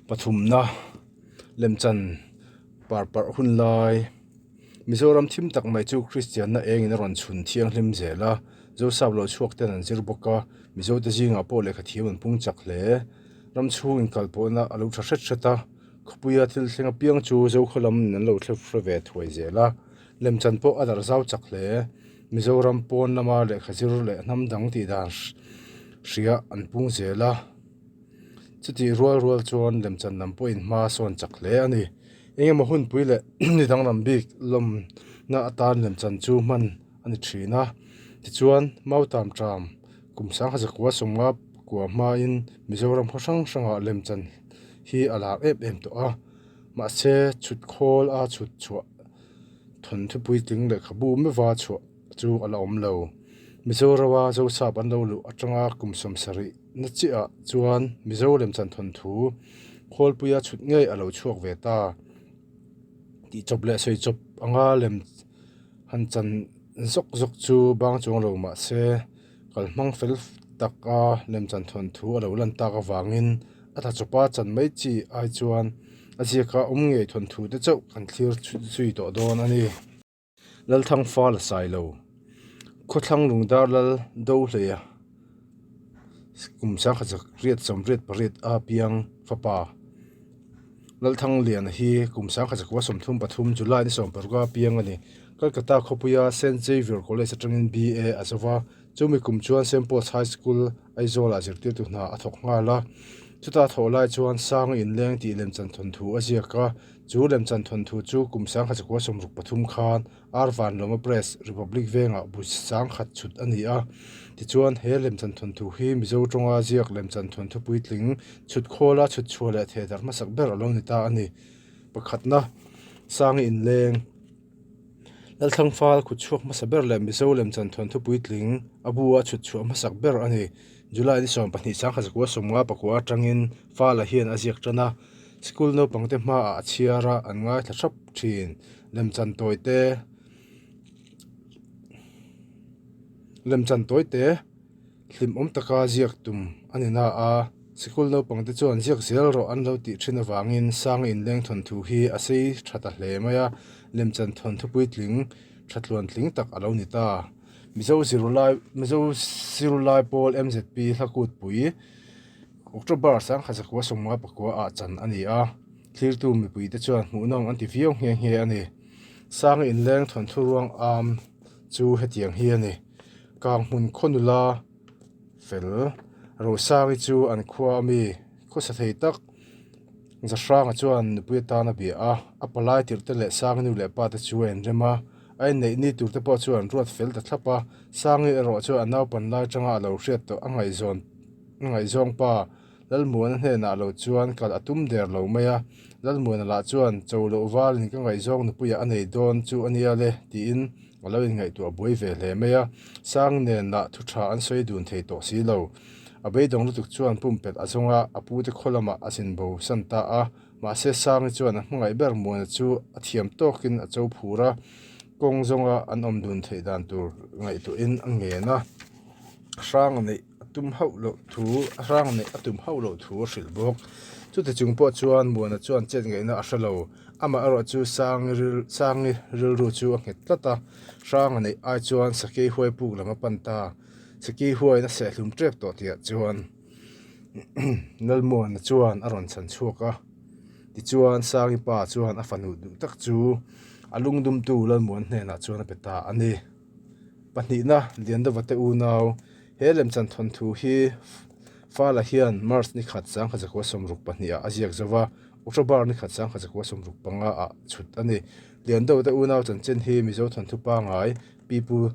Pathumna lemchan par parh hun lai Mizoram thim tak mai chu Kristianna engin a rawn chhun thianghlim zel a, Zosap lo chhuak ten an zir bawk a, Mizote zingah pawh lehkha thiam an pung chak hle. Ram chhung inkalpawhna a lo tha hret hret a, khawpuia thil thleng apiang chu Zokhaw lam in an lo thlep hre ve thuai zel a, lemchan pawh a darh zau chak hle. Mizoram pawn lama lehkha zir leh hnam dang tih dan hria an pung zel a. Chutih rual rual chuan lemchan lam pawhin hma a sawn chak hle a ni. Eng emaw hunpui leh ni danglam bik lawmna atan lemchan chu hman a ni thin a. Tichuan, Mautam Tram kum sangha zakua sawmnga kua hmain Mizoram khaw hrang hrangah lemchan hi a lar em em tawh a. Mahse, chhut khawl a chhut chhuah thawnthu puitling lehkhabu meuha chhuah chu a la awm lo. Mizorama Zosap an lo luh atanga kum sawmsarih na chiahah chuan Mizo lemchan thawnthu khawlpuia chhut ngei a lo chhuak ve ta. Tihchawp leh sawichawp anga lem han chan zawk zawk chu bang chuang lo mah se kalhmang fel taka lemchan thawnthu a lo lan tak avangin a thlachawpa chan mai chi ai chuan a ziaka awm ngei thawnthu te chauh kan thlir zui tawh dawn a ni. Lalthangfa la sai lo. Khawthlang Lungdar Lal Do Hleia kum sangkhat zak riat sawmriat pariat a piang fapa Lalthangliana hi kum sangkhat zakua 33 July ni 16 a piang a ni. Calcutta khawpuia Saint Xavier College atangin BA a zo va, chumi kum chuan Saint Paul's High School Aizawlah zirtirtu hna a thawk nghal a. Chuta thawh lai chuan Sanga inleng tih lemchan thawnthu a ziak a. Chu lemchan thawnthu chu kum sangkhat 63 khan Ar Vanlawma Press, Republic Vengah bu sangkhat chhut a ni a. Tichuan, he lemchan thawnthu hi Mizo tawnga ziak lemchan thawnthu puitling chhut khawla chhut chhuah leh thehdarh hmasak ber a lo ni ta a ni. Pakhatna, Sangi inleng, Lalthlangfal khut chhuak hmasa ber leh Mizo lemchan thawnthu puitling a bu a chhut chhuah hmasak ber a ni. July ni 12 sangkhat 94 atangin Fala hian a ziak tan a. Sikul naupangte hmaah a chhiar a, an ngaithla thap thin. Lemchan tawite Lemchan tawite hlimawm taka ziak tum a ni na a, sikul naupangte chuan ziak zel rawh an lo tih thin avangin Sanga inleng thawnthu hi a sei tha ta hle mai a, lemchan thawnthu puitling tha tluantling tak a lo ni ta. Mizo zirlai Mizo zirlai pawl MZP Hlakutpui. October 1959 ah chan a ni a, thlirtu mipuite chuan hmuhnawm an ti viau nghe nghe a ni. Sanga inleng thawnthu ruang am chu hetiang hi a ni. Kanghmun khaw nula fel Rosangi chu an khua a mi khawsa thei tak Zahranga chuan nupui atan a bia a, a palai tirh te leh Sangi nu leh pa te chu a inrem a, a inneih ni tur te pawh chu an ruat fel ta thlap a, Sangi erawh chuan a naupan lai atanga a lo hriat tawh a ngaihzawn Ngaihzawng pa Lalmuana hnenah lo chuan kal a tum der lo mai a, Lalmuana lah chuan cho loh valin ka ngaihzawng nupuiah a nei dawn chu a nia le tiin a lo inngaihtuah buai ve hle mai a, Sang nen lah thu tha an sawi dun thei tawh si lo. A beidawng lutuk chuan pumpelh a zawng a, a pute khaw lamah a zin bo san ta a, mahse Sangi chuan a hmangaih ber Muana chu a thiam tawkin a cho phur a, kawng zawnga an awm dun theih dan tur ngaihtuahin a ngen a, hrang a neih. a tum hauh loh thu a hrang neih a tum hauh loh thu a hrilh bawk. Chuti chung pawh chuan Muana chuan chet ngaihna a hre lo. Amah erawh chu Sangi ril Sangi rilru chu a nghet tlat a, hrang a neih ai chuan Sakei huai puk lam a pan ta. Sakei huaiin a sehhlum tep tawh tihah chuan Lalmuana chuan a rawn chhan chhuak a. Tichuan Sangi pa chuan a fanu duh tak chu a lungdumtu Lalmuana hnenah chuan a pe ta a ni. Pahnihna Liandova te unau he lemchan thawnthu hi Fala hian March ni khat 1962 ah a ziak zo va, October ni khat 1965 ah chhut a ni. Liandova te unau chanchin hi Mizo thawnthu pangai pipu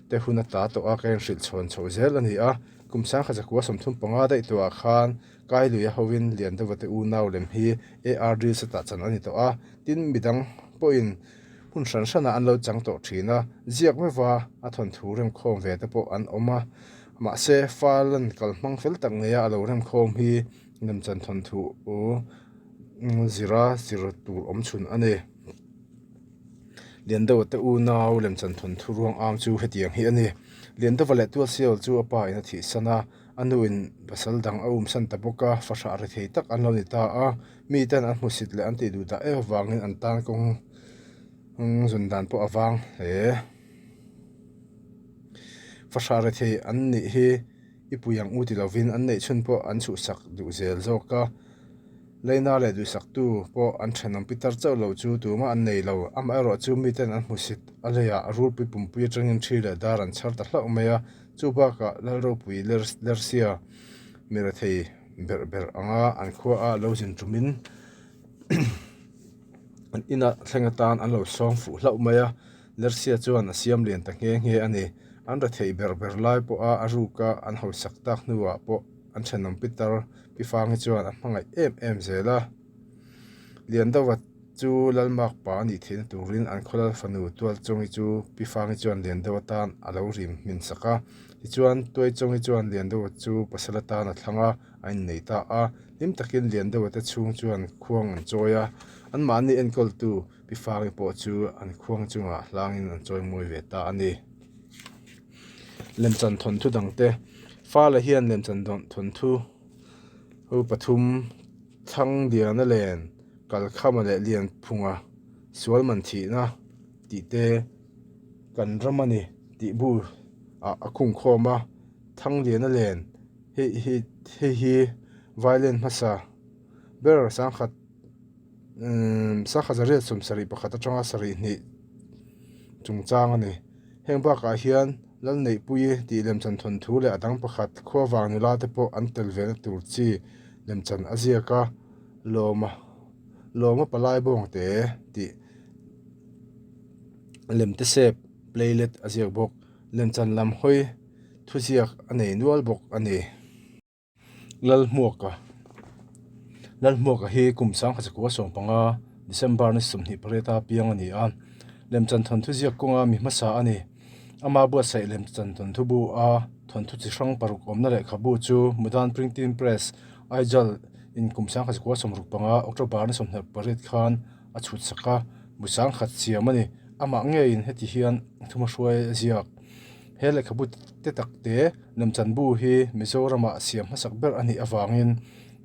te hun a tla tawh a, ka inhrilh chhawn chhoh zel a ni a. Kum 1935 daih tawhah khan Kailuia hovin Liandova te unau lem hi ARD setah chan a ni tawh a, tin midang pawhin Hmun hran hranah an lo chang tawh thin a, ziak meuha a thawnthu remkhawm ve te pawh an awm a, mahse fal an kal hmang fel tak ngeia a lo remkhawm hi lemchan thawnthu zira zir tur awm chhun a ni. Liandova te unau lemchan thawnthu ruang am chu hetiang hi a ni. Liandova leh Tualsial chu a pa in a thihsan a. A nuin pasal dang a umsan ta bawk a, fahrah ri thei tak an lo ni ta a. Miten an hmusit leh an tih duh dah em avangin an tan kawng zun dan pawh a vang hle. Fahrah ri thei an nih hi i pui ang u ti lovin an neih chhun pawh an chhuhsak duh zel zawk a. Leina leh duhsaktu pawh an thenawm pitar chauh loh chu tumah an nei lo. Amaherawhchu miten an hmusit a leiah rulpui pumpui atangin thi leh dar an chhar ta hlauh mai a. Chu bakah Lalropui Lersia mi rethei berh berh anga an khua a lo zin tumin an inah thleng atan an lo sawng fuh hlauh mai a. Lersia chuan a siam lian ta nghe nghe a ni. An rethei berh berh lai pawha a ruka an hausak tak hnuah pawh an thenawm pitar Pi Fangi chuan a hmangaih em em zel a. Liandova chu Lalmak pa a nih theihna turin an khawlal fanu Tualchawngi chu Pi Fangi chuan Liandova tan a lo rim hmin sak a. Tichuan, Tuaichawngi chuan Liandova chu pasal atan a thlang a, a innei ta a. Hlim takin Liandova te chhung chuan khuang an chawi a, anmahni enkawltu Pi Fangi pawh chu an khuang chungah hlangin an chawi mawi ve ta a ni. Lemchan thawnthu dangte Fala hian lemchan thawnthu ho pathum Thlangliana len Kalkhama leh Lianphunga sual man thihna tih te kan ram a ni tih bu ah a khung khawm a. Thangliana len hei hi hei hi violin hmasa ber sangkhat sangkhat zariat sawmsarih pakhat atanga sarih hnih chungchang a ni. Heng bakah hian Lalneihpuii tih lemchan thawnthu leh a dang pakhat khuavang nula te pawh an tel ve na tur chi lemchan a ziak a, Lawma Lawma palai bawngte tih lemte sep playlet a ziak bawk. Lemchan lam hawi thuziak a nei nual bawk a ni. Lalhmuaka Lalhmuaka hi kum sangkhat 19 sawmpanga December ni 28 a piang a ni a, lemchan thawnthu ziak kawnga mi hmasa a ni. Ama buatsaih lemchan thawnthu bu a thawnthu chi hrang paruk awmna lehkhabu chu Mudan Printing Press, Aijal in kum 1965 October ni 28 khan a chhut sak a, bu sangkhat siam a ni. Amah ngeiin heti hian thumahruai a ziak. He lehkhabu te tak te lemchan bu hi Mizoramah siam hmasak ber a nih avangin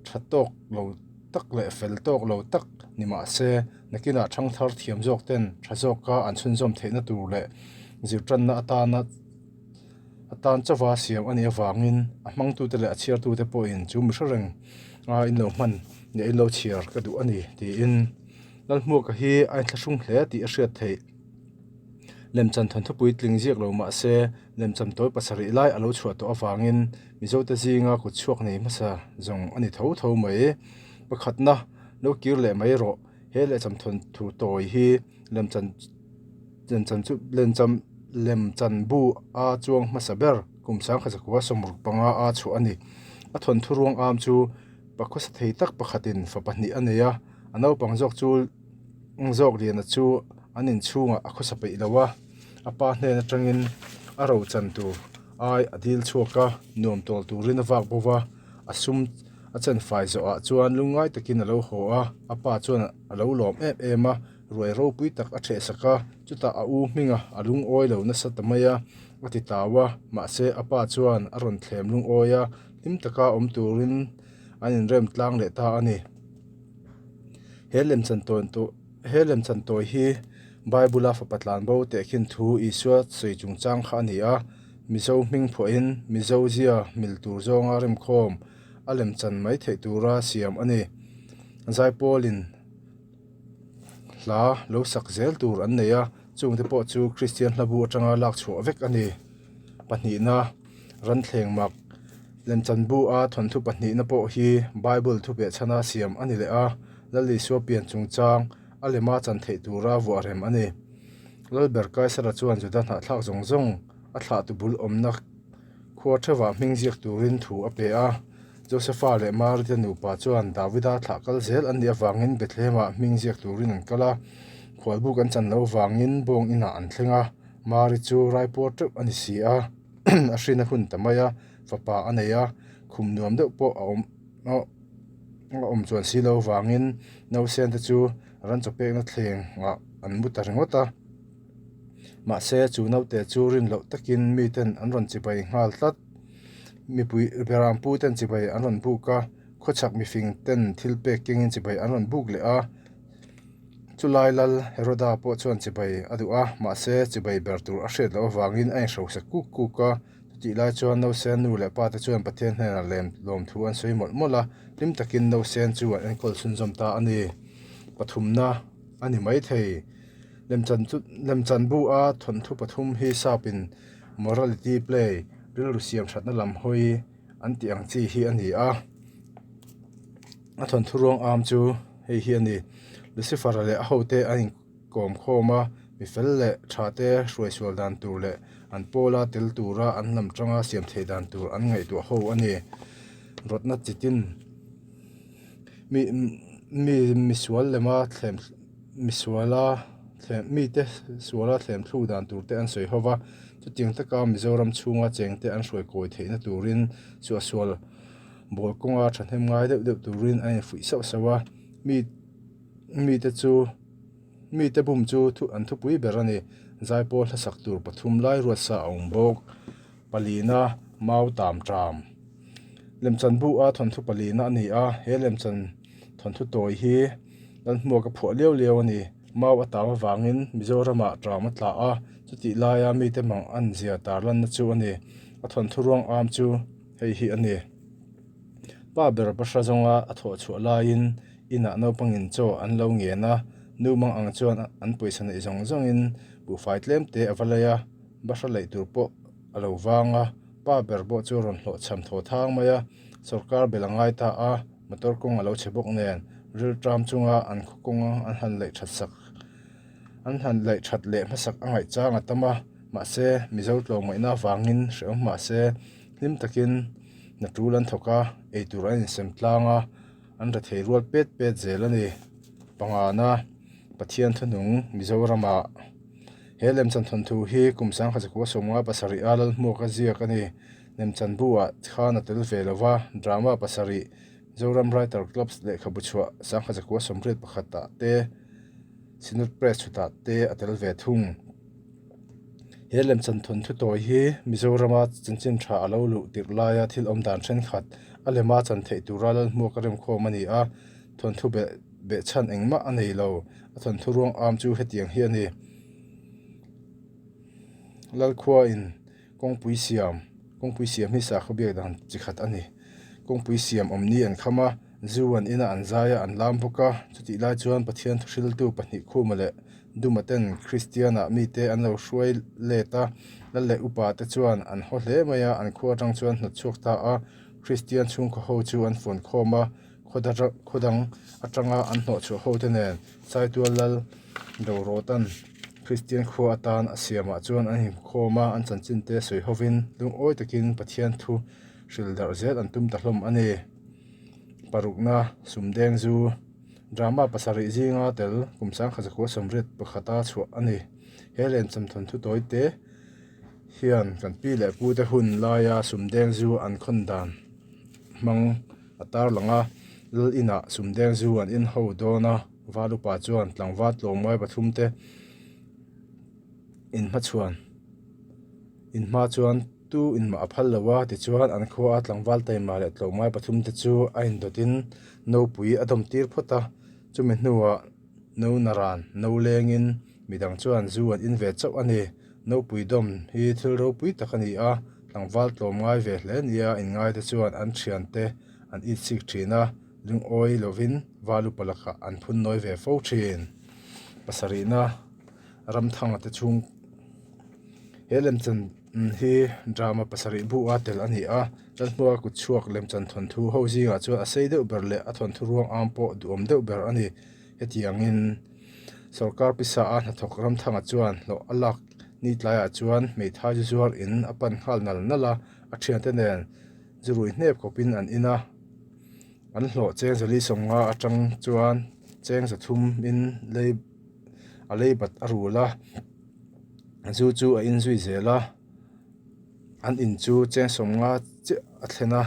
tha tawk lo tak leh fel tawk lo tak ni mah se nakinah thangthar thiam zawk ten tha zawka an chhunzawm theihna tur leh zirtanna atana atan chauha siam a nih avangin a hmangtute leh a chhiartute pawhin chu mi hre reng a inlo hman leh inlo chhiar ka duh a ni tiin Lalhmuaka hi a inthlahrung hle tih a hriat theih. Lemchan thawnthu puitling ziak lo mah se, lemchan tawi pasarih lai a lo chhuah tawh avangin Mizote zinga kut chhuak nei hmasa zawng a ni tho tho mai. Pakhatna, lo kir leh mai rawh. He lehcham thawnthu tawi hi lemchan lemchan chu lemcham lemchan bu a chuang hmasa ber kum 1965 a chhuah a ni. A thawnthu ruang am chu pakhawsa thei tak pakhatin fa pahnih a nei a, a naupang zawk chu Zawkliana chu an inchhungah a khawsa peih lo a, a pa hnen atangin a ro chan tur ai a dil chhuak a, nuam tawl turin a vak bo va, a sum a chen fai zawhah chuan lungngai takin a lo haw a, a pa chuan a lo lawm em em a, ruai ropui tak a thehsak a, chutah a u hminga a lungawi lo nasa ta mai a, a ti tau a, mahse a pa chuan a rawn thlem lungawi a, hlim taka awm turin an inrem tlang leh ta a ni. He lemchan tawi tawh he lemchan tawi hi Bible a fapa tlan bo teh khin thu Isua sawi chungchang kha a ni a, Mizo hming phuahin Mizo zia mil tur zawnga remkhawm a lemchan mai theih tura siam a ni. Zaipawlin hla lo sak zel tur an nei a, chungte pawh chu Kristian hlabu atanga lak chhuah vek a ni. Pahnihna. Ranthleng mak lemchan bu a thawnthu pahnihna pawh hi Bible thupeh chhana siam a ni leh a, Lal Isua pian chungchang a lema chan theih tura vuah rem a ni. Lalber Kaisara chuan Juda hnahthlak zawng zawng a thlahtu bul awmna khua theuhah hming ziak turin thu a pe a. Josefa leh Mari te nupa chuan Davida thlah kal zel an nih avangin Bethlehemah hming ziak turin an kal a, khualbuk an chan loh avangin bawng inah an thleng a, Mari chu raipuar teuh a ni si a. a hrin a hun ta mai a, fapa a nei a, khum nuam deuh pawh a awm a awm chuan si lo vangin nausen te chu ran chaw pekna thleng ah an mu ta ringawt a, mahse chu naute chu rin loh takin miten an rawn chibai nghal tlat. Mipui berampu ten chibai an rawn buk a, khawchhak mifing ten thil pek kengin chibai an rawn buk leh a. Chulai lal Heroda pawh chuan chibai a duh a, mahse chibai ber tur a hriat loh avangin a inhrosa kuk kuk a. Chutih lai chuan Nausen nu leh pa te chuan Pathian hnenah lem lawmthu an sawi mawlh mawlh a, hlim takin Nausen chu an enkawl chhunzawm ta a ni. Pathumna a ni maithei. Lemchan chu lemchan bu a thawnthu pathum hi sapin morality play, rilru siam thatna lam hawi an tih ang chi hi a ni a. A thawnthu ruang am chu hei hi a ni. Lucifer-a leh a hote a inkawm khawm a, mi fel leh tha te hruai sual dan tur leh an pawla tel tura an lam tanga siam theih dan tur an ngaihtuah ho a ni. Rawtna chitin mi mi misual lema thlem misuala thlem mite suala thlem thluk dan tur te an sawi ho va, chutiang taka Mizoram chhunga chengte an hruai kawi theihna turin suahsual Bawl kawnga thahnem ngai deuh deuh turin a infuih sauh sauh a, mi mite chu mite bum chu thu an thupui ber a ni. Zaipawl hlasak tur pathum lai ruatsa a awm bawk. Palina mau tam ṭam. Lemchan bu a thawnthu palina a ni a, he lemchan thawnthu tawi hi Lalhmuak a phuah liau liau a ni. Mau a tam avangin Mizoramah ṭam a tla a, chutih laia mite mang an zia tarlanna chu a ni. A thawnthu ruang am chu. Hei hi a ni. Pa ber bahra zawnga a thawh chhuah laiin inah naupangin chaw an lo ngen a, nu mang ang chuan an pawisa neih zawng zawngin buhfai tlem te a va lei a, bahra leih tur pawh a lo vang a, pa ber pawh chu a rawn hlawh cham thaw thang mai a, sawrkar bel a ngai ta a, motor kawng a lo chhe bawk nen, rilṭam chunga an khaw kawng an han leih that sak an han leih that leh hmasak a ngaih chang a tam a, mahse Mizo tlawmngaihna avangin hrehawm mahse. Hlim takin hna tul an thawk a, eitur an insem tlang a, an ra thei rual pet pet zel a ni. Pangana Pathian thunung Mizoramah he lemchan thawnthu hi kum sangkhat zakua sawmnga pasarih a Lalhmuaka ziak a ni. Lemchan buah khan a tel ve lo va, drama pasarih Zoram Writer Clubs lehkhabu chhuah sangkhat zakua sawmriat pakhatah te Synod Press chhutah te a tel ve thung. He lemchan thawnthu tawi hi Mizorama chanchin tha a lo luh tirh laia thil awm dan thenkhat a lema chan theih tura Lalhmuaka remkhawm a ni a, thawnthu beh behchhan engmah a nei lo. A thawnthu ruang am chu hetiang hi a ni. Lalkhuain kawngpui siam, kawngpui siam hi sakhaw biak dan chi khat a ni. Kawngpui siam awm ni an kham a, zu an ina an zai a an lam bawk a, chutih lai chuan Pathian thuhriltu pahnih khuma leh Duma ten Kristianah mite an lo hruai let a, lal leh upa te chuan an haw hle mai a, an khua atang chuan hnawt chhuak ta a, Kristian chhungkhaw ho chu an fawn khawm a, khaw dang atanga an hnawh chhuah ho te nen Saitual lal Dorawtan Kristian khua atan a siamah chuan an inkhawm a, an chanchin te sawi hovin lungawi takin Pathian thu hril darh zel an tum ta hlawm a ni. Parukna, Sumdeng zu. Drama pasarih zinga tel kum sangkhat zakua sawmriat pakhata chhuah a ni. He lemcham thawnthu tawi te hian kan pi leh pu te hun laia sumdeng zu an khawn dan hmang a tarlang a, lal inah sumdeng zu an in ho dawn a, val upa chuan tlangval tlawmngai pathum te inhmachhuan inhma chuan tu inmah a phal lo a, tichuan an khua a tlangval taima leh tlawmngai pathum te chu a indawtin Nopui a dawm tir phawt a, chumi hnuah no naran, no lengin midang chuan zu an in ve chauh a ni. Nopui dawm hi thil ropui tak a ni a, tlangval tlawm ngai ve hle nia inngaite chuan an thiante an itsik thin a, lungawi lovin val upa lakah an phun nawi ve fo thin. Pasarihna Ramthanga te chhung He lemchan hi drama pasarih bu a tel a ni a, Lalhnuaia kut chhuak lemchan thawnthu ho zingah chuan a sei deuh ber leh a thawnthu ruang am pawh duhawm deuh ber a ni. Hetiangin sorkar pisa a hnathawk Ramthanga chuan hlawh a lak ni tlaiah chuan hmeithai zu zuar in a pan nghal nal nal a, a thiante nen zu rui hnep khawpin an in a, an hlawh cheng zali sawmnga atang chuan cheng zathum in lei a lei bat a rul a, zu chu a inzui zel a. An in chu cheng sawmnga chiah a thlen a,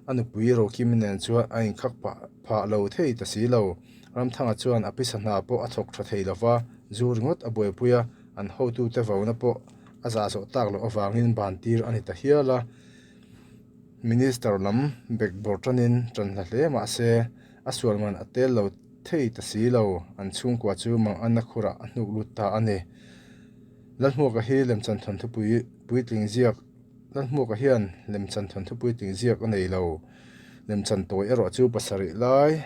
a nupui Rokimi nen chuan a inkhak phah phah lo thei ta si lo. Ramthanga chuan a pisa hna pawh a thawk tha thei lo va, zu ringawt a buaipui a, an hotute vona pawh a zah zawh tak loh avangin ban tir a ni ta hial a. Minister lam bekbawr tanin tan hla hle mah se, a sual man a tel lo thei ta si lo, an chhungkua chu manganna khurah a hnuk lut ta a ni. Lalhmuaka hi lemchan thawnthu puitling ziak Lalhmuaka hian lemchan thawnthu puitling ziak a nei lo. Lemchan tawi erawh chu pasarih lai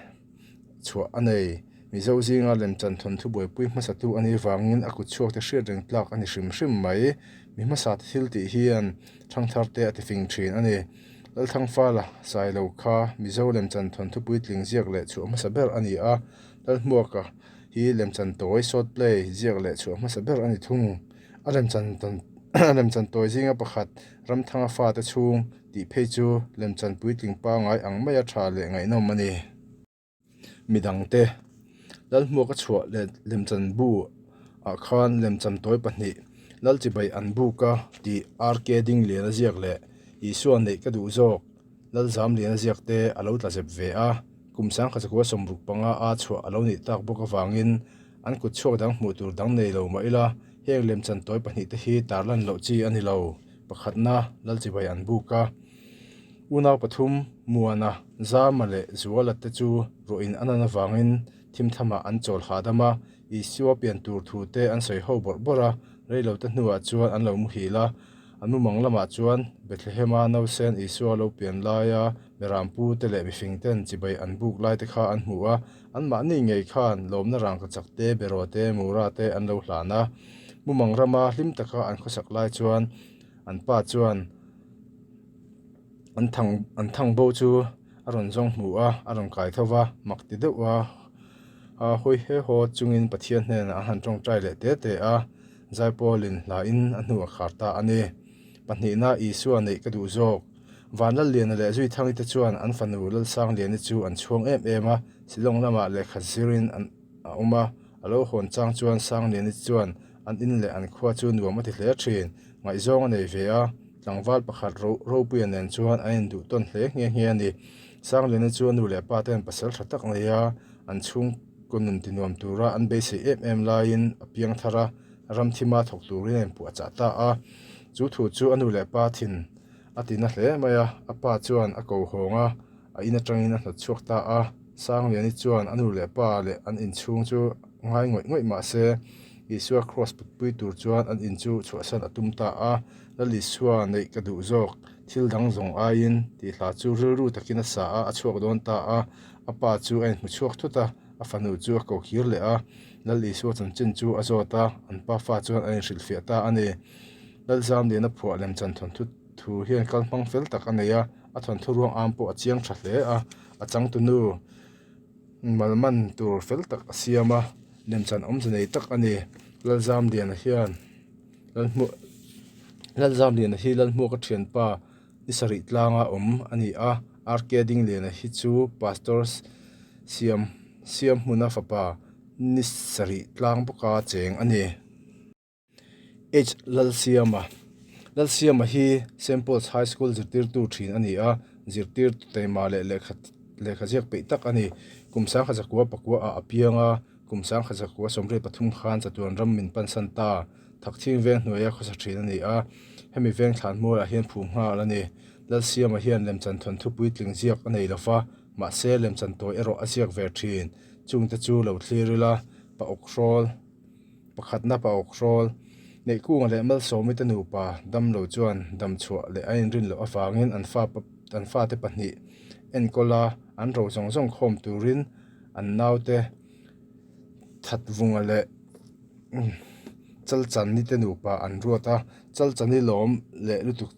chhuah a nei. Mizo zinga lemchan thawnthu buaipui hmasatu a nih vangin a kut chhuakte hriat reng tlak a ni hrim hrim mai. Mi hmasa te thil tih hian thangthar te a ti fing thin a ni. Lalthangfala Sailo kha Mizo lemchan thawnthu puitling ziak leh chhuah hmasa ber a ni a, Lalhmuaka hi lemchan tawi, short play, ziak leh chhuah hmasa ber a ni thung. A lemchan a lemchan tawi zinga pakhat Ramthanga fate chhung tih phei chu lemchan puitling pangai ang maia tha leh ngaihnawm a ni. Midangte Lalhmuaka chhuah leh lemchan bu ah khan lemchan tawi pahnih Lalchibai an buk a tih RK Dingliana ziak leh Isua neih ka duh zawk Lalzamliana ziak te a lo tla zep ve a, kum sangkhat zakua 65 a chhuah a lo nih tak bawk avangin an kut chhuak dang hmuh tur dang nei lo mah ila heng lemchan tawi pahnih te hi tarlan loh chi a ni lo. Pakhatna Lalchibai an buk a. Unau pathum, Muana, Zama leh Zuala te chu ruahin a nan avangin thimthamah an chawl hahdam a, Isua pian tur thu te an sawi ho bawrh bawrh a, reilote hnuah chuan an lo muhil a. An mumang lamah chuan Bethlehema nausen Isua lo pian laia Berampu te leh mifing ten chibai an buk lai te kha an hmu a, anmahni ngei khan lawmna rangkachak te, beraw te, mura te an lo hlan a. Mumang rama hlim taka an khawsak lai chuan an pa chuan, An thang an thang bo chu a rawn zawng hmu a, a rawn kai tho va, mak ti deuh a, a hawi he haw chungin Pathian hnenah a han tawngtai leh te te a, Zaipawlin hlain a hnu a khar ta a ni. Pahnihna Isua neih ka duh zawk. Vanlalliana leh Zuithangi te chuan an fanu Lalsangliani chu an chhuang em em a, Shillong lamah lehkha zirin an a awm a, a lo hawn chang chuan Sangliani chuan an in leh an khua chu nuam a ti hle thin, ngaihzawng a nei ve a. Tlangval pakhat Ropuia nen chuan an induh tawn hle nghe nghe a ni. Sangliana chu a nu leh pa ten pasal tha tak nei a, an chhungkaw nun tinuam tura an beisei em em laiin a piang thar a, ramthima thawk turin a inpuahchah ta a. Chu thu chu a nu leh pa thin a ti na hle mai a, a pa chuan a ko hawng a, a in atangin a hnawt chhuak ta a. Sangliani chuan a nu leh pa leh an inchhung chu ngai ngawih ngawih mah se, Isua kraws putpui tur chuan an in chu chhuahsan a tum ta a. Lal Isua neih ka duh zawk, thil dang zawng aiin, tih hla chu rilru takin a sa a, a chhuak dawn ta a. A pa chu a inhmu chhuak thut a, a fanu chu a ko khir leh a. Lal Isua chanchin chu a zawt a, an pa fa chuan a inhrilhfiah ta a ni. Lal Zamliana phuah lemchan thawnthu thu hian kal hmang fel tak a nei a, a thawnthu ruang am pawh a chiang tha hle a, a changtunu malman tur fel tak a siam a, lemchan awmze nei tak a ni. Lal Zamliana hian. Lalzamliana hi Lalhmuaka thianpa ni sarih tlanga awm a ni a, RK Dingliana hi chu Pastor Siam Siamhmuna fapa ni sarih tlang bawka cheng a ni. H Lalsiama Lalsiama hi Saint Paul's High School zirtirtu thin a ni a, zirtirtu taima leh lehkha lehkha ziak peih tak a ni. Kum sangkhat zakua pakua ah a piang a. Kum 1983 khan chatuan ram min pansan ta, Thakthing veng hnuaia khawsa thin a ni a, hemi veng thlan hmualah hian phum nghal a ni. Lalsiama hian lemchan thawnthu puitling ziak a nei lova, mahse lemchan tawi erawh a ziak ve thin. Chungte chu lo thlir ila, Pa Awkhrawl, pakhatna Pa Awkhrawl, Neihkunga leh Malsawmite nupa damlo chuan damchhuah leh a inrin loh avangin an fa an fate pahnih enkawla an ro zawng zawng khawm turin an naute Thatvunga leh Chalchani te nupa an ruat a, Chalchani lawm leh lutuk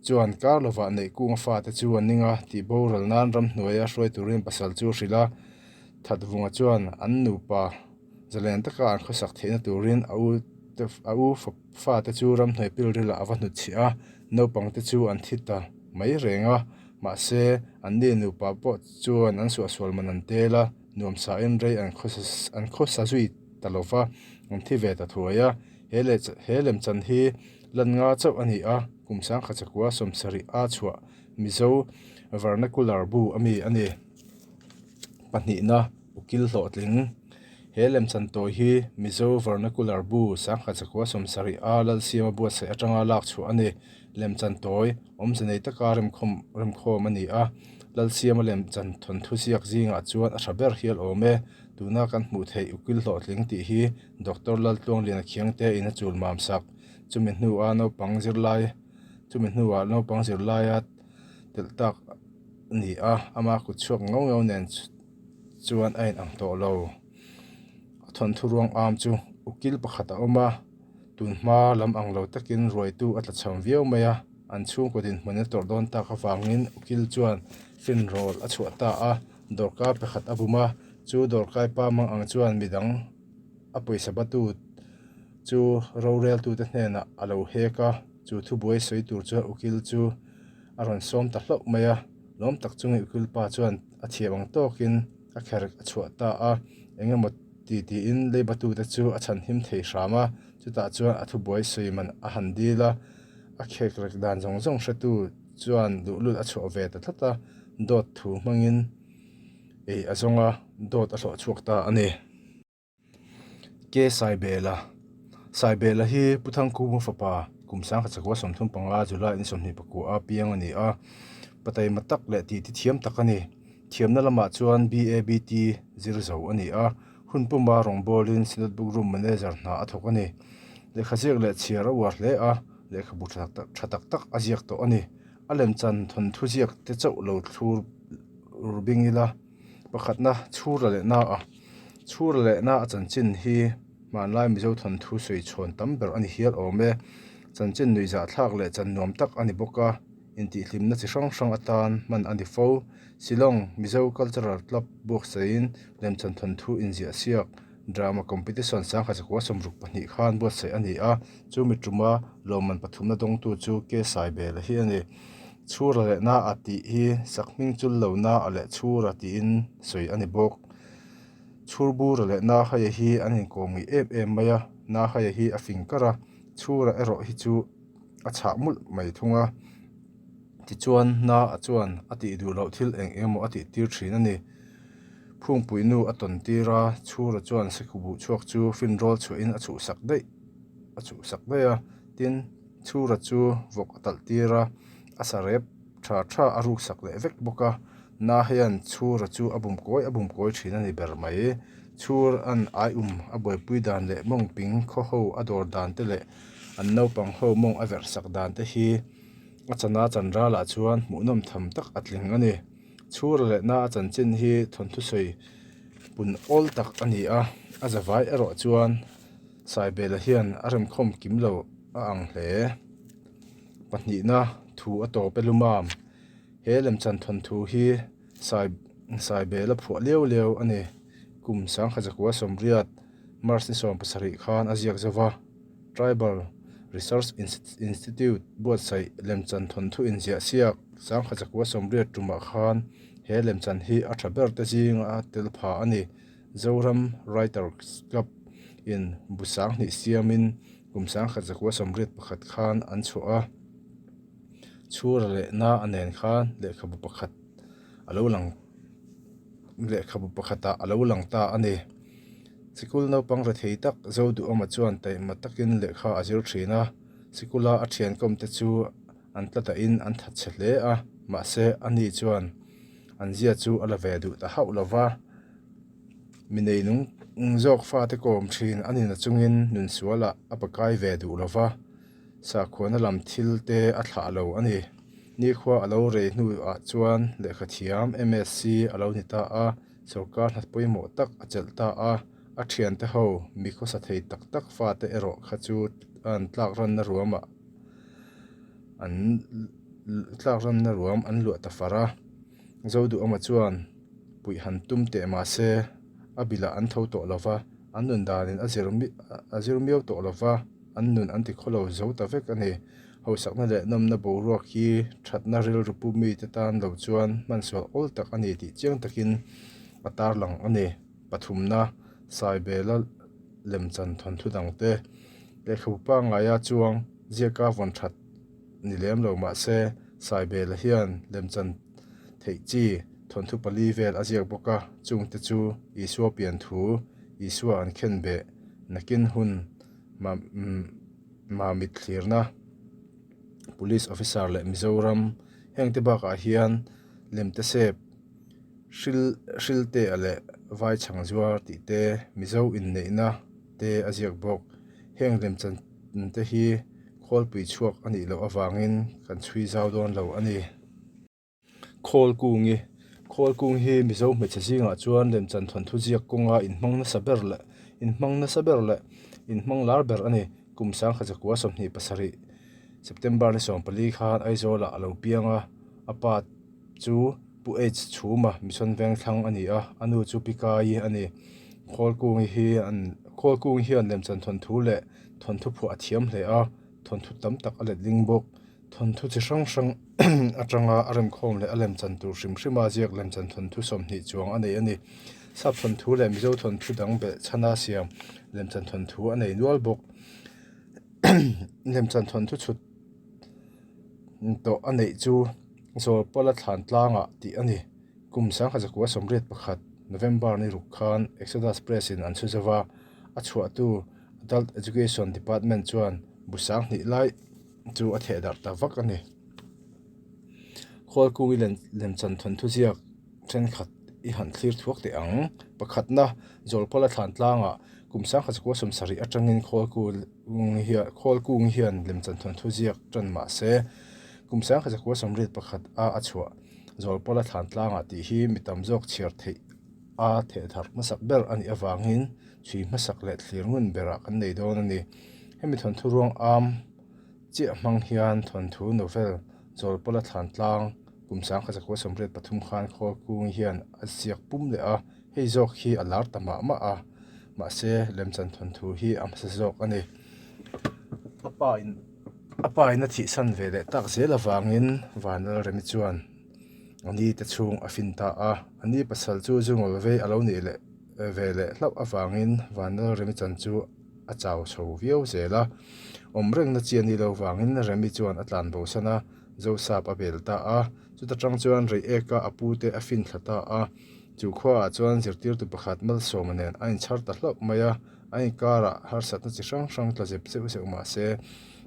chuan kar lovah Neihkunga fate chu an ning a, tih boral nan ramhnuaia hruai turin pasal chu a hrilh a, Thatvunga chuan an nupa zalen taka an khawsak theihna turin a u a u fate chu ramhnuai pilrilah a va hnutchhiah a, naupangte chu an thi ta mai reng a. Mahse, anni nupa pawh chuan an suahsual man an tel a, nuamsain rei an an khawsa zui ta lo va, an thi ve ta thuai a. He leh he lemchan hi lan nga chauh a ni a, kum 1970 a chhuah Mizo vernacular bu a mi a ni. Pahnihna, Ukil hlawhtling. He lemchan tawi hi Mizo Vernacular bu 1970 a Lalsiama buatsaih atanga lak chhuah a ni. Lemchan tawi awmze nei taka remkhawm remkhawm a ni a. Lalsiama lemchan thawnthu ziak zingah chuan a tha ber hial awm e. Tuna kan hmuh theih ukil hlawhtling tih hi Doctor Laltluangliana Khiangte in a chul mam sak. Chumi hnuah naupang zirlai chumi hnuah naupang zirlaia telh tak a ni a, ama kut chhuak ngau ngau nen chuan a inang tawh lo. A thawnthu ruang am chu ukil pakhat a awm a, tun hma lam ang lo takin ruaitu a tla cham viau mai a, an chhungkaw dinhmun a tawrh dawn tak avangin ukil chuan finrawl a chhuah ta a, dawrkai pakhat a bum a, chu dawrkai pa mang ang chuan midang a pawisa batu chu roreltute hnenah a lo hek a, chu thubuai sawi tur chuan ukil chu a rawn sawm ta hlauh mai a, lawm tak chungin ukil pa chuan a thiam ang tawkin a kher a chhuah ta a, eng emaw ti tiin leibatute chu a chhan him thei hram a, chutah chuan a thubuai sawi man a han dil a, a khek rek dan zawng zawng hretu chuan luhlul a chhuah ve ta tlat a, dawt thu hmangin ei a zawng a, dawt a hlawh chhuak ta a ni. Ke Saibela Saibela hi Pu Thangkhuma fapa kum 1935 July ni 24 a piang a ni a, pataima tak leh titi thiam tak a ni. Thiamna lamah chuan BABT zir zo a ni a, hun puma rawngbawlin Synod Bookroom Manager hna a thawk a ni. Lehkha ziak leh chhiar a uar hle a, lehkhabu tha tak tak a ziak tawh a ni. A lemchan thawnthu ziak te chauh lo thlur bing ila. Pakhatna chhura leh na a chhura leh na a chanchin hi hmanlai Mizo thawnthu sawi chhawn tam ber a ni hial awm e. Chanchin nuih zahthlak leh chan nuam tak a ni bawk a, intihhlimna chi hrang hrang atan hman a ni fo. Shillong Mizo Cultural Club buaksaihin lemchan thawnthu inziah siak drama competition 1962 khan buatsaih a ni a, chumi tuma lawmman pathumna dawngtu chu K Saibela hi a ni. Chhura leh na a tih hi sakhming chul lo na a leh chhura tiin sawi a ni bawk. Chhurbura leh Nahaia hi an inkawm ngei em em mai a, Nahaia hi a fing kar a, Chhura erawh hi chu a chhah mulh mai thung a. Tichuan Na a chuan a tih duh loh thil eng eng emaw a tih tir thin a ni. Phungpui nu a tawn tir a, Chhura chuan Sikhubuh chhuak chu finrawl chhuahin a chhuhsak daih a chhuhsak daih a, tin, Chhura chu vawk a talh tir a, a sa rep tha tha a ruk sak leh vek bawk a. Na hian Chhura chu a bum kawi a bum kawi thin a ni ber mai. Chhur an aium a buaipui dan leh mawng ping khaw ho a dawr dan te leh an naupang ho mawng a verh sak dan te hi a chana chan ralah chuan hmuhnawm tham tak a tling a ni. Chhura leh na a chanchin hi thawnthu sawi pun awl tak a ni a, a zavai erawh chuan Saibela hian a remkhawm kim lo a ang hle. Pahnihna thu a tawp e lumam. He lemchan thawnthu hi Sai Saibela phuah liau liau a ni. Kum 1980 March ni 17 khan a ziak zauh a. Tribal Research Institute buatsaih lemchan thawnthu inziah siak 1980 tumah khan he lemchan hi a tha ber te zinga tel pha a ni. Zoram Writers Club in bu sanghnih siamin kum 1981 khan an chhuah a, chhura leh na a nen khan lehkhabu pakhat a lo lang lehkhabu pakhatah a lo lang ta a ni. Sikul naupang rethei tak Zoduhawma chuan taima takin lehkha a zir thin a, sikula a thiankawmte chu an tla dahin an thatchhe hle a, mahse ani chuan an zia chu a la ve duh ta hauh lo va. Mi neinung zawk fate kawm thin a nina chungin nunsualah a pakai ve duh lo va, sakhuana lam thil te a thlah lo a ni. Nikhua a lo rei hnuah chuan lehkha thiam MSc a lo ni ta a, sorkar hna pawimawh tak a chelh ta a, a thiante ho mi khawsa thei tak tak fate erawh kha chu an tlak ranna ruamah an tlak ranna ruam an luah ta far a. Zoduhawma chuan puih han tum teh mahse a bilah an tho tawh lo va, an nun danin a zir a zir miau tawh lo va, an nun an ti khawlo zo ta vek a ni. Hausakna leh nawmna boruak hi thatna rilru pu mite tan lo chuan hmansual awl tak a ni tih chiang takin a tarlang a ni. Pathumna, Saibela lemchan thawnthu dangte lehkhabu pangngaia chuang ziaka vawn that ni lem lo mahse Saibela hian lemchan theih chi thawnthu pali vel a ziak bawk a, chungte chu Isua pian thu, Isua an khenbeh nakin hun Mamit thlirna, Police Officer leh Mizoram hengte bakah hian lemtesep hril hriltea leh vai chhang zuar tih te Mizo inneihna te a ziak bawk. Heng lemchan te hi khawlpui chhuak a nih loh avangin kan chhui zau dawn lo a ni. Khawl kungi, Khawl kung hi Mizo hmeichhe zingah chuan lemchan thawnthu ziak kawnga inhmang nasa ber leh inhmang nasa ber leh inhmang lar ber a ni. Kum 1927 September ni 14 khan Aizawlah a lo piang a, a pa chu Pu H Chhuma Mission Vengthlang a ni a, a nu chu Pi Kai a ni. Khawl kungi hi an Khawl kung hian lemchan thawnthu leh thawnthu phuah a thiam hle a, thawnthu tam tak a letling bawk. Thawnthu chi hrang hrang atanga a remkhawm leh a lemchan tur hrim hrima ziak lemchan thawnthu 20 chuang a nei a ni. Sap thawnthu leh Mizo thawnthu dang belh chhana siam lemchan thawnthu a nei nual bawk. Lemchan thawnthu chhut tawh a neih chu Zawlpala thlan tlangah tih a ni. Kum 1981 November ni ruk khan Exodus Press in an chhu zova, a chhuahtu Adult Education Department chuan bu 2000 lai chu a theh darh ta vak a ni. Khualkungi lemchan thawnthu ziak thenkhat i han thlir thuak teh ang. Pakhatna, Zawlpala thlan tlangah kum 1970 atangin Khualkungi hian lemchan thawnthu ziak tan mah se, kum 1971 a a chhuah Zawlpala thlan tlangah tih hi mi tam zawk chhiar theih a theh thar hmasak ber a nih avangin chhui hmasak leh thlir ngun berah kan nei dawn a ni. Hemi thawnthu ruang am chiah hmang hian thawnthu novel Zawlpala thlan tlang kum 1983 khan Khawlkungi hian a ziak pum leh a, hei zawk hi a lar ta mah mah a, mahse lemchan thawnthu hi a hmasa zawk a ni. A pa in a pa in a thihsan ve leh tak zel avangin Vanlalremi chuan a ni te chhung a fin ta a, a ni pasal chu zungawl vei a lo nih leh ve leh hlauh avangin Vanlalremi chan chu a chau chho viau zel a, awm rengna chi a ni lo vangin Remi chuan a tlan bo san a, Zosap a bel ta a, chuta tang chuan rei eka a pu te a fin thla ta a, chu khuaah chuan zirtirtu pakhat Malsawma nen a inchhar ta hlauh mai a, a inkarah harsatna chi hrang hrang tla zep zeuh zeuh mah se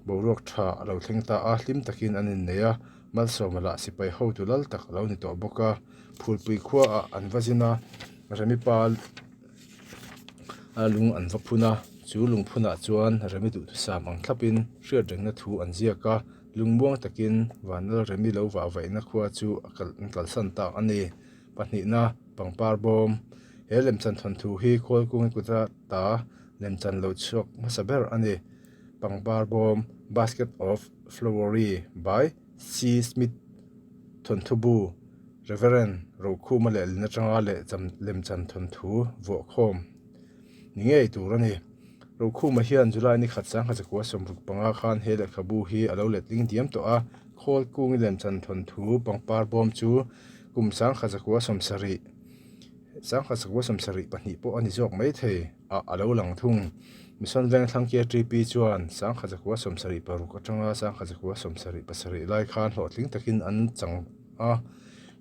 boruak tha a lo thleng ta a, hlim takin an innei a, Malsawma lah sipai hotu lal tak a lo ni tawh bawk a, Phulpui khuaah an va zin a, Remi pa. A lung an va phun a, chu lungphunah chuan Remi duhthusam ang thlapin hriatrengna thu an ziak a, lungmuang takin Vanlal Remi lo vah vaihna khua chu a kal an kalsan tak a ni. Pahnihna, pangpar bawm. He lemchan thawnthu hi Khualkungi kuta ta lemchan lo chhuak hmasa ber a ni. Pangpar bawm, Basket of Flowery by C. Smith thawnthu bu. Reverend Rokhuma leh Lina atanga leh lemchan thawnthu vuahkhawm ni ngei tur a ni. Rokhuma hian July ni khat 1965 khan he lehkhabu hi a lo letling diam tawh a, Khawl kungi lemchan thawnthu pangpar bawm chu kum 1970 1972 pawh a ni zawk mai thei ah a lo lang thung. Mission Vengthlang KTP chuan 1976 atanga 1977 lai khan hlawhtling takin an chang a,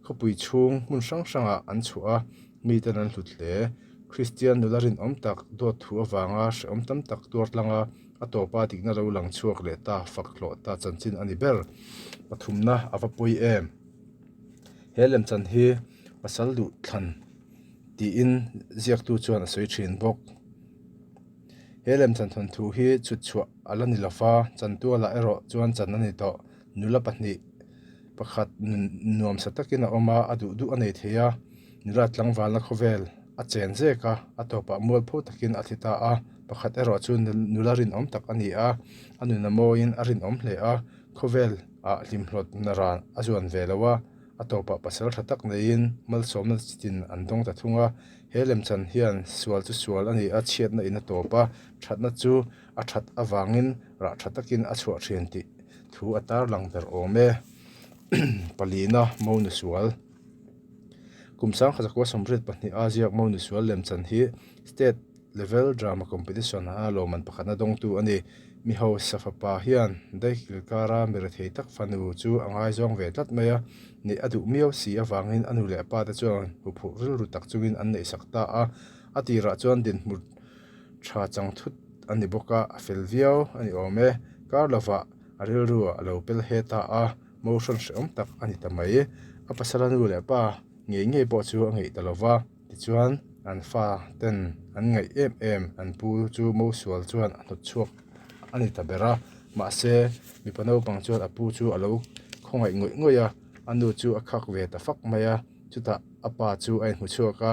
khawpui chhung hmun hrang hrangah an chhuah a, miten an hlut hle. Kristian nula rinawm tak dawt thu avanga hrehawm tam tak tuar tlang a, a tawpa dikna lo lang chhuak leh ta fak hlawh ta chanchin a ni ber. Pathumna a va pawi em? He lemchan hi pasal duh thlan tiin ziaktu chuan a sawi thin bawk. He lemchan thawnthu hi chhut chhuah a la ni lo va, chantualah erawh chuan chan a ni tawh. Nula pahnih pakhat nuamsa takin a awm a, a duh duh a nei thei a, nula tlangvalna khawvel a chen zek a, a tawpah mualpho takin a thi ta a, pakhat erawh chu nula rinawm tak a ni a, a nun a mawiin a rinawm hle a, khawvel ah hlimhlawt naran a zuan ve lo a, a tawpah pasal tha tak neiin malsawmna chitin an dawng ta thung a, he lemchan hian sual chu sual a ni a, chhiatna in a tawp a, thatna chu a that avangin rah tha takin a chhuah thin tih thu a tarlang ber awm e. Palina Monu Sual Kum 1924 a ziak Monu Sual lemchan hi State Level Drama Competition a lawmman pakhatna dawngtu a ni. Mi hausa fapa hian Daikil kara mi rethei tak fanu chu a ngaizawng ve tlat mai a, neih a duh miau si avangin a nu leh a pa te chuan huphurh rilru tak chungin an neihsak ta a. A tirah chuan dinhmun tha chang thut a ni bawk a, a fel viau a ni awm e. Kar lovah a rilru a lo pel he ta a, motion hrehawm tak a ni ta mai. A pasala nu leh pa ngei ngei pawh chu a ngeih ta lo va, tichuan an fa ten an ngaih em em an pu chu mosual chuan a hnawt chhuak a ni ta ber a. Mahse, mipa naupang chuan a pu chu a lo khawngaih ngawih ngawih a, a nu chu a khak ve ta fak mai a, chutah a pa chu a inhmu chhuak a.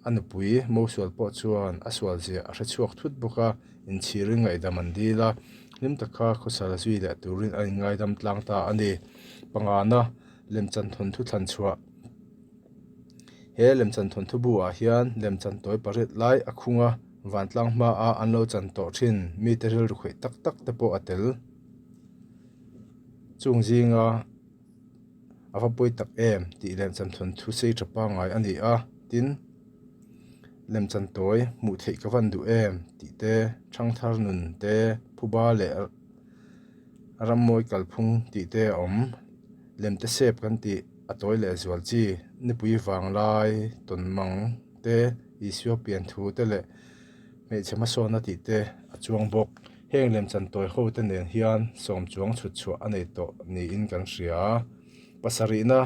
A nupui Mosual pawh chuan a sual zia a hre chhuak thut bawk a, inchhirin ngaihdam an dil a, hlim taka khawsal zui leh turin a inngaidam tlang ta a ni. Pangana, Lemchan thawnthu thlan chhuah He lemchan thawnthu bu ah hian lemchan tawi pariat lai a khung a, vantlang hmaa an lo chan tawh thin mite rilru khawih tak tak te pawh a tel. Chung zinga. A va pawi tak em tih lemchan thawnthu sei tha pangngai a ni a, tin lemchan tawi hmuh theih ka van duh em tih te, thangthar nun te, phuba leh rammawi kalphung tih te a awm. Lemte sep kan tih a tawi leh zual chi, nipui vanglai tawn mang te, Isua pian thu te leh hmeichhe hmasawnna tih te a chuang bawk. Heng lemchan tawi ho te nen hian sawm chuang chhut chhuah a nei tawh niin kan hria a. Pasarihna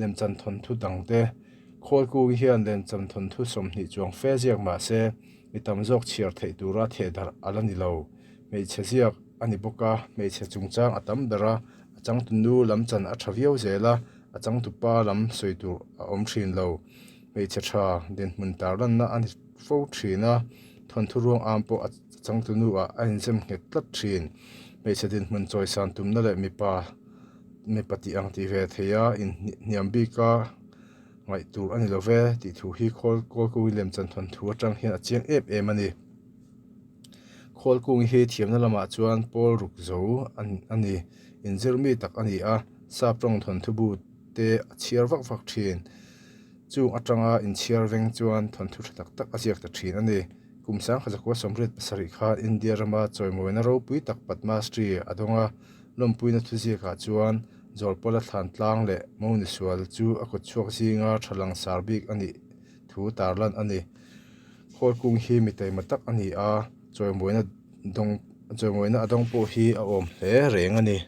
lemchan thawnthu dang te Khawlkung hian lemchan thawnthu 20 chuang fe ziak mah se mi tam zawk chhiar theih tura theh darh a la ni lo. Hmeichhe ziak a ni bawk a, hmeichhe chungchang a tam ber a, a changtu nu lam chan a tha viau zel a, a changtu pa lam sawi tur a awm thin lo. Hmeichhe tha dinhmun tarlanna a ni fo thin a, thawnthu ruang am pawh a changtu nu ah a inzem nghet tlat thin. Hmeichhe dinhmun chawisan tumna leh mipa mipa tih ang tih ve thei a inhniam bik a ngaih tur a ni lo ve tih thu hi khawl Kawlkung lemchan thawnthu atang hian a chiang em em a ni. Khawlkung hi thiamna lamah chuan pawl ruk zo a ni. Inzir mi tak a ni a, sap tawng thawnthu bu te a chhiar vak vak thin. Chung atanga inchhiar veng chuan thawnthu tha tak tak a ziak ta thin a ni. Kum 1987 khan India rama chawimawina ropui tak Padma Shri a dawng a, lawmpuina thuziakah chuan Zawlpawla thlan tlang leh Moni sual chu a kawtchhuak zinga tha langsar bik a nih thu tarlan a ni. Khawlkung hi mi taima tak a ni a, chawimawina dawng chawimawina a dawng pawh hi a awm hle reng a ni.